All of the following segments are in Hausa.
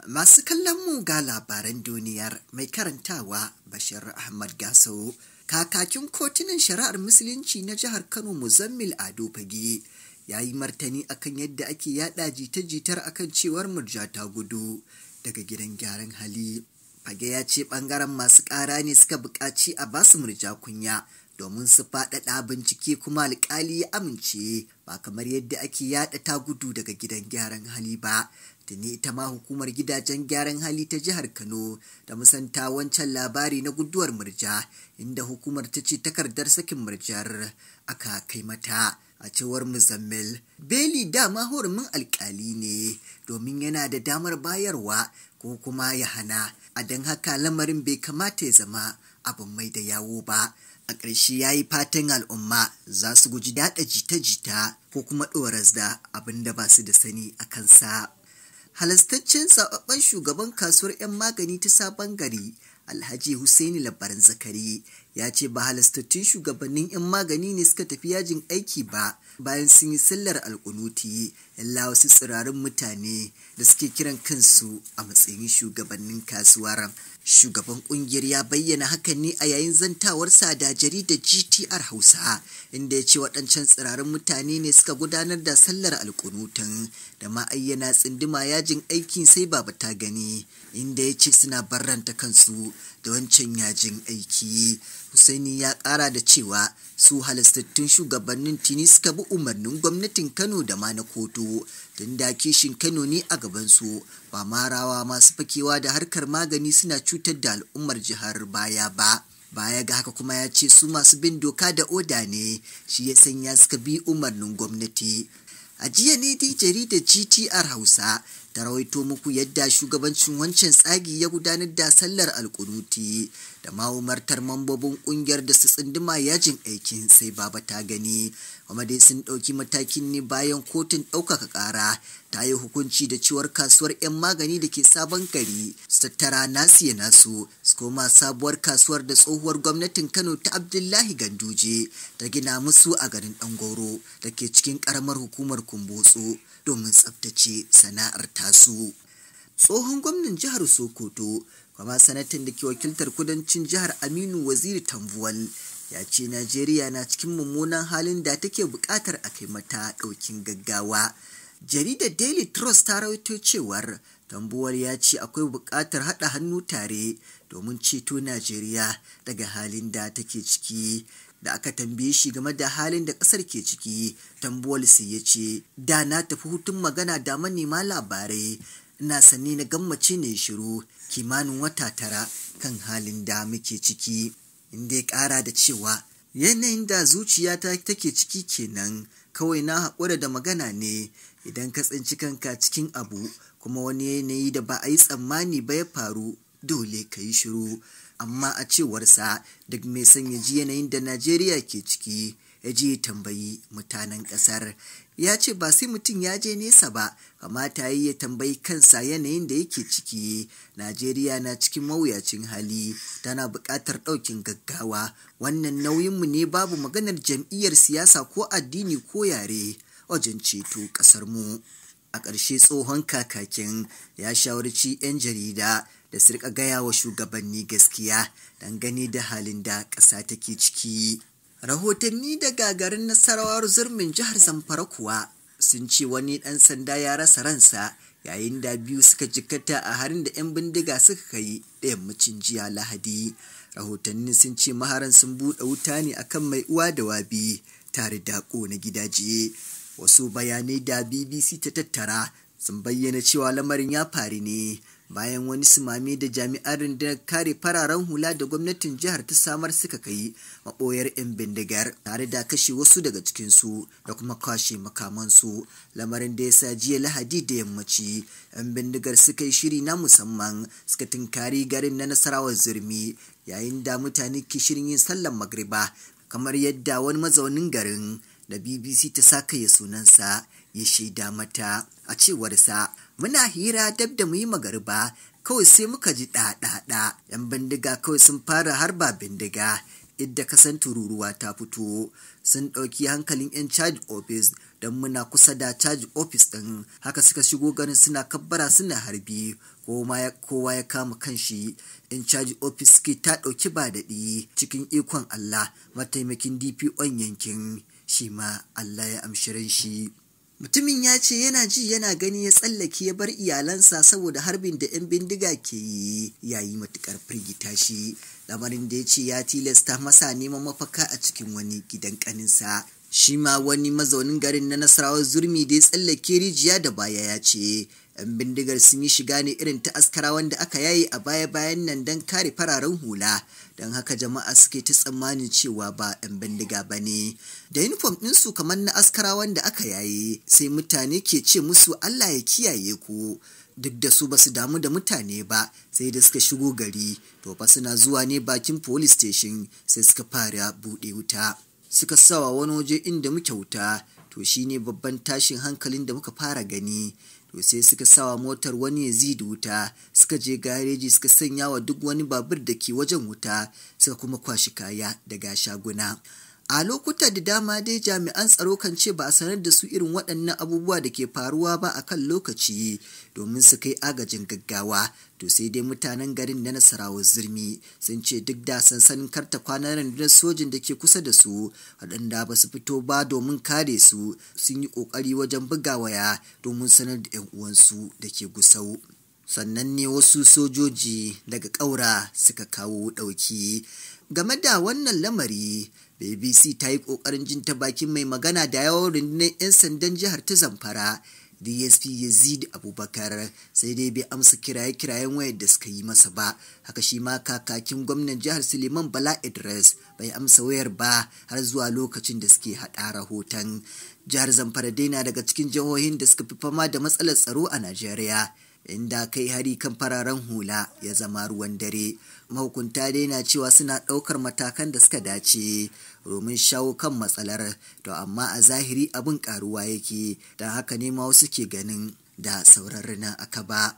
Masu kallon mu ga labaran duniyar, mai karantawa Bashir Ahmad Gasau. Kakakin kotunan shari'ar Musulunci na jihar Kano, Muzammil Ado Fage, ya yi martani akan yadda ake yada jita-jitar akan cewar Murja ta gudu daga gidan gyaran hali. Fage ya ce bangaren masu ƙara ne suka buƙaci a basu Murja Kunya domin su faɗaɗa bincike, kuma alƙali ya amince, ba kamar yadda ake yada ta gudu daga gidan gyaran hali ba. Tuni ita ma hukumar gidajen gyaran hali ta jihar Kano da musanta wancan labari na guduwar Murja, inda hukumar ta ce takardar sakin Murjar aka kai mata. A cewar Muzammil, beli dama hurumin alkali ne, domin yana da damar bayarwa ko kuma ya hana, a don haka lamarin bai kamata ya zama abin mai da yawo ba. A ƙarshe ya yi fatan al'umma za su guji yaɗa jita-jita ko kuma ɗoras da abin da ba su da sani a kansa. Halastaccen zababben shugaban kasuwar 'yan magani ta Sabon Gari, Alhaji Hussaini Labaran Zakari, ya ce ba halastattun shugabannin 'yan magani ne suka tafi yajin aiki ba bayan sun yi sallar alkunuti, illa wasu tsirarin mutane da suke kiran kansu a matsayin shugabannin kasuwar. Shugaban kungiyar ya bayyana hakan ne a yayin zantawarsa da jaridar GTR Hausa, inda ya ce waɗancan tsirarin mutane ne suka gudanar da sallar alkunutun da ma ayyana tsinduma yajin aikin sai baba ta gani, inda ya ce suna barranta kansu da wancan yajin aiki. Husaini ya ƙara da cewa su halastattun shugabannin tuni suka bi umarnin gwamnatin Kano da ma na kotu, tun da kishin Kano ne a gabansu, ba marawa masu fakewa da harkar magani suna cutar da al'ummar jihar baya ba. Baya ga haka kuma ya ce su masu bin doka da oda ne, shi ya sanya suka bi umarnin gwamnati. A jiya ne dai jaridar GTR Hausa ta rawaito muku yadda shugabancin wancan tsagi ya gudanar da sallar alkunuti da ma umartar mambobin kungiyar da su tsunduma yajin aikin sai baba ta gani. Kuma dai sun ɗauki matakin ne bayan kotun ɗaukaka ƙara ta yi hukunci da cewar kasuwar 'yan magani da ke Sabon Gari su tattara nasu ya nasu su koma sabuwar kasuwar da tsohuwar gwamnatin Kano ta Abdullahi Ganduje ta gina musu a garin Ɗangoro da ke cikin ƙaramar hukumar Kumbotso domin tsabtace sana'ar tasu. Tsohon gwamnan jihar Sokoto kuma sanatan da ke wakiltar kudancin jihar, Aminu Waziri Tambuwal, ya ce Najeriya na cikin mummunan halin da take buƙatar a kai mata ɗaukin gaggawa. Jaridar Daily Trust ta rawaito cewar Tambuwal ya ce akwai buƙatar haɗa hannu tare domin ceto Najeriya daga halin da take ciki. Da aka tambaye shi game da halin da ƙasar ke ciki, Tambuwal sai ya ce, "Da na tafi hutun magana da manema labarai, ina sanne na gammace ne shiru kimanin wata 9 kan halin da muke ciki." Inda ya ƙara da cewa yanayin da zuciyata take ciki kenan, kawai na haƙura da magana ne. Idan ka tsinci kanka cikin abu kuma wani yanayi da ba a yi tsammani ba ya faru, dole ka yi shiru. Amma a cewarsa, duk mai son ya ji yanayin da Najeriya ke ciki ya je tambayi mutanen ƙasar. Ya ce ba sai mutum ya je nesa ba, kamata yi ya tambayi kansa yanayin da yake ciki. Najeriya na cikin mawuyacin hali, tana buƙatar ɗaukin gaggawa. Wannan nauyinmu ne, babu maganar jam'iyyar siyasa ko addini ko yare wajen ceto ƙasarmu. A ƙarshe tsohon kakakin ya shawarci 'yan jarida da su rika gaya wa shugabanni gaskiya dangane da halin da ƙasa take ciki. Rahotanni daga garin Nasarawar Zurmin, jihar Zamfara kuwa sun ce wani ɗan sanda ya rasa ransa yayin da biyu suka jikkata a harin da 'yan bindiga suka kai da yammacin jiya Lahadi. Rahotanni sun ce maharan sun buɗe wuta ne akan mai uwa da wabi tare da ƙona gidaje. Wasu bayanai da BBC ta tattara sun bayyana cewa lamarin ya faru ne bayan wani sumame da jami'an rundunar kare fararen hula da gwamnatin jihar ta samar suka kai maɓoyar 'yan bindigar, tare da kashe wasu daga cikinsu da kuma kwashe makamansu, lamarin da ya sa jiya Lahadi da yammaci 'yan bindigar suka yi shiri na musamman suka tunkari garin na Nasarawar Zurmi yayin da mutane ke shirin yin sallar magriba, kamar yadda wani mazaunin garin da BBC ta saka ya sunansa ya shaida mata. A cewarsa, "Muna hira dab da mu yi magariba, kawai sai muka ji ɗa-ɗa-ɗa, 'yan bindiga kawai sun fara harba bindiga idda kasan tururuwa ta fito. Sun ɗauki hankalin 'yan charge office Don muna kusa da caji ofis ɗin. Haka suka shigo garin suna kabbara suna harbi, kowa ya kama kanshi. In caji ofis ke ta ɗauki ba daɗi, cikin ikon Allah mataimakin DPO yankin shi ma Allah ya amshi shi. Mutumin ya ce yana ji yana gani ya tsallake ya bar iyalansa saboda harbin da 'yan bindiga ke yi yayi matukar firgita shi. Lamarin da ya ce ya tilasta masa neman mafaka a cikin wani gidan kaninsa. Shi ma wani mazaunin garin na Nasarawar Zurmi da ya tsallake rijiya da baya ya ce 'yan bindigar sun yi shiga ne irin ta askarawan da aka yaye a baya-bayan nan don kare fararen hula, don haka jama'a suke ta tsammanin cewa ba 'yan bindiga ba ne. Da yunifom ɗinsu kamar na askarawan da aka yaye, sai mutane ke ce musu Allah ya kiyaye ku. Duk da su basu damu da mutane ba, sai da suka shigo gari, to fa suna zuwa ne bakin police station sai suka fara buɗe wuta. Suka sawa wani waje inda muke wuta, to shine babban tashin hankalin da muka fara gani. To sai suka sawa motar wani Yazid wuta, suka je gareji suka sanya wa duk wani babur da ke wajen wuta, suka kuma kwashi kaya daga shaguna. A lokuta da dama dai jami'an tsaro kan ce ba a sanar da su irin waɗannan abubuwa da ke faruwa ba a kan lokaci domin su kai agajin gaggawa. To sai dai mutanen garin na Nasarawar Zurmi sun ce duk da sansanin karta kwanan rundunar sojin da ke kusa da su, waɗanda ba su fito ba domin kare su, sun yi ƙoƙari wajen buga waya domin sanar da 'yan uwansu da ke Gusau. Sannan ne wasu sojoji daga ƙaura suka kawo ɗauki. Game da wannan lamari, BBC ta yi ƙoƙarin jin ta bakin mai magana da yawon rundunar 'yan sandan jihar ta Zamfara, DSP Yazid Abubakar, sai dai bai amsa kiraye-kirayen wayar da suka yi masa ba. Haka shi ma kakakin gwamnan jihar Suleiman Bala Idris bai amsa wayar ba har zuwa lokacin da suke haɗa rahoton. Jihar Zamfara dai na daga cikin jihohin da suka fi fama da matsalar tsaro a Najeriya, inda kai hari kan fararen hula ya zama ruwan dare. Mahukunta dai na cewa suna ɗaukar matakan da suka dace domin shawo kan matsalar, to amma a zahiri abin karuwa yake, don haka ne ma wasu ke ganin da sauran rina aka ba.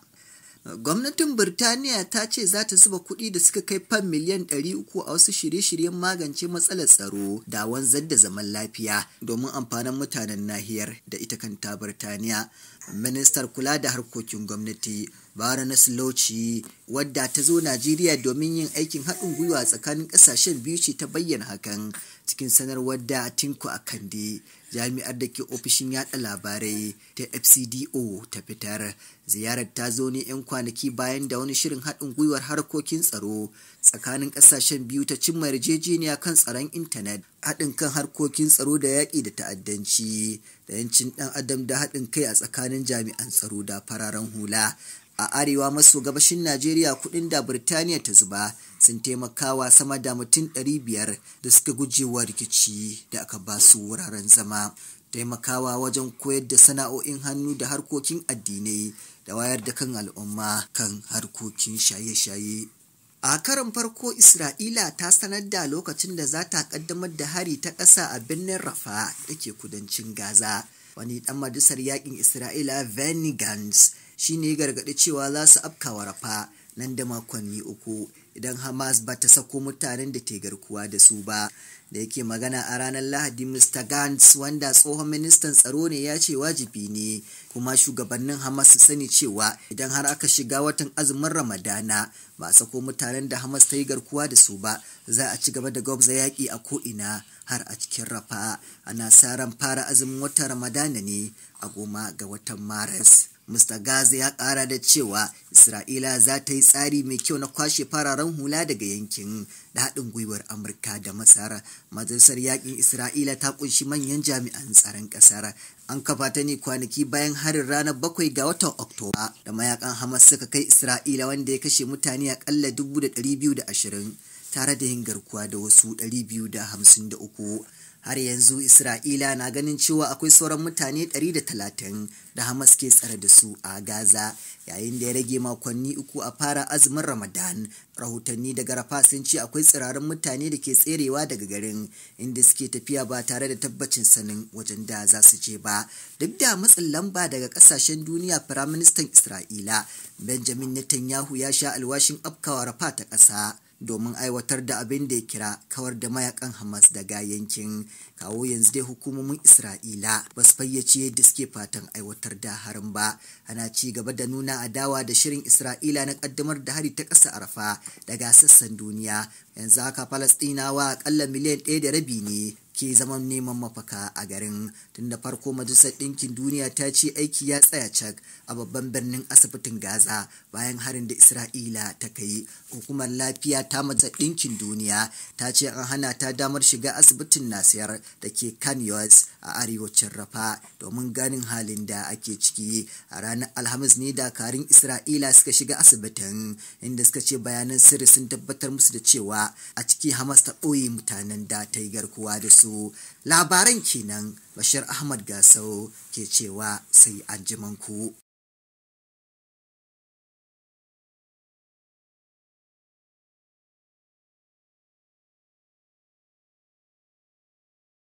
Gwamnatin Birtaniya ta ce za ta zuba kuɗi da suka kai fam miliyan 300 a wasu shirye-shiryen magance matsalar tsaro da wanzar da zaman lafiya domin amfanin mutanen nahiyar da ita kanta Birtaniya. Ministar kula da harkokin gwamnati Baroness Lochi, wadda ta zo Najeriya domin yin aikin haɗin gwiwa tsakanin ƙasashen biyu, ce ta bayyana hakan cikin sanarwar da Tinku Akande, jami'ar da ke ofishin yada labarai ta FCDO, ta fitar. Ziyarar ta zo ne 'yan kwanaki bayan da wani shirin haɗin gwiwar harkokin tsaro tsakanin ƙasashen biyu ta cimma yarjejeniya kan tsaron intanet, haɗin kan harkokin tsaro da yaƙi da ta'addanci da 'yancin ɗan adam da haɗin kai a tsakanin jami'an tsaro da fararen hula. A arewa maso gabashin Najeriya, kuɗin da Birtaniya ta zuba sun taimakawa sama da mutum 500 da suka gujewa rikici da aka ba su wuraren zama, taimakawa wajen koyar da sana'o'in hannu da harkokin addinai da wayar da kan al'umma kan harkokin shaye-shaye. A karon farko, Isra'ila ta sanar da lokacin da za ta kaddamar da hari ta ƙasa a birnin Rafa da ke kudancin Gaza. Wani ɗan majalisar yakin Isra'ila, Benny Gantz, shi ne gargaɗi cewa za su afkawa Rafa nan da makonni 3 idan Hamas ba ta sako mutanen da ke garkuwa da su ba. Da yake magana a ranar Lahadi, Mr. Gantz, wanda tsohon ministan tsaro ne, ya ce wajibi ne kuma shugabannin Hamas su sani cewa idan har aka shiga watan azumin Ramadana ba a sako mutanen da Hamas ta yi garkuwa da su ba, za a ci gaba da gwabza yaƙi a ko'ina har a cikin Rafa. Ana sa ran fara azumin watan Ramadana ne a 10 ga watan Maris. Mr. Gaza ya ƙara da cewa Isra'ila za ta yi tsari mai kyau na kwashe fararen hula daga yankin da haɗin gwiwar Amurka da Masar. Majalisar Yaƙin Isra'ila ta ƙunshi manyan jami'an tsaron ƙasar. An kafa ta ne kwanaki bayan harin ranar 7 ga watan Oktoba da mayakan Hamas suka kai Isra'ila, wanda ya kashe mutane aƙalla 220 tare da yin garkuwa da wasu 253. Har yanzu Isra'ila na ganin cewa akwai sauran mutane 130 da Hamas ke tsare da su a Gaza, yayin da ya rage makonni 3 a fara azumin Ramadan. Rahotanni daga Rafa sun ce akwai tsirarin mutane da ke tserewa daga garin, inda suke tafiya ba tare da tabbacin sanin wajen da za su je ba. Duk da matsin lamba daga kasashen duniya, Firaministan Isra'ila Benjamin Netanyahu ya sha alwashin afkawa Rafa ta ƙasa domin aiwatar da abin da ya kira kawar da mayakan Hamas daga yankin. Kawo yanzu dai hukumomin Isra'ila ba su fayyace yadda suke fatan aiwatar da harin ba. Ana ci gaba da nuna adawa da shirin Isra'ila na kaddamar da hari ta ƙasa Arafa daga sassan duniya. Yanzu haka Falastinawa akalla miliyan 1.5 ne ke zaman neman mafaka a garin. Tun da farko Majalisar Ɗinkin Duniya ta ce aiki ya tsaya cak a babban birnin asibitin Gaza bayan harin da Isra'ila ta kai. Hukumar lafiya ta Majalisar Ɗinkin Duniya ta ce an hana ta damar shiga asibitin Nasir da ke Khan Younis a arewacin Rafa domin ganin halin da ake ciki. A ranar Alhamis ne dakarun Isra'ila suka shiga asibitin, inda suka ce bayanan sirri sun tabbatar musu da cewa a ciki Hamas ta ɓoye mutanen da ta yi garkuwa da su. Labaran kenan, Bashir Ahmad Gasau ke cewa sai an ku.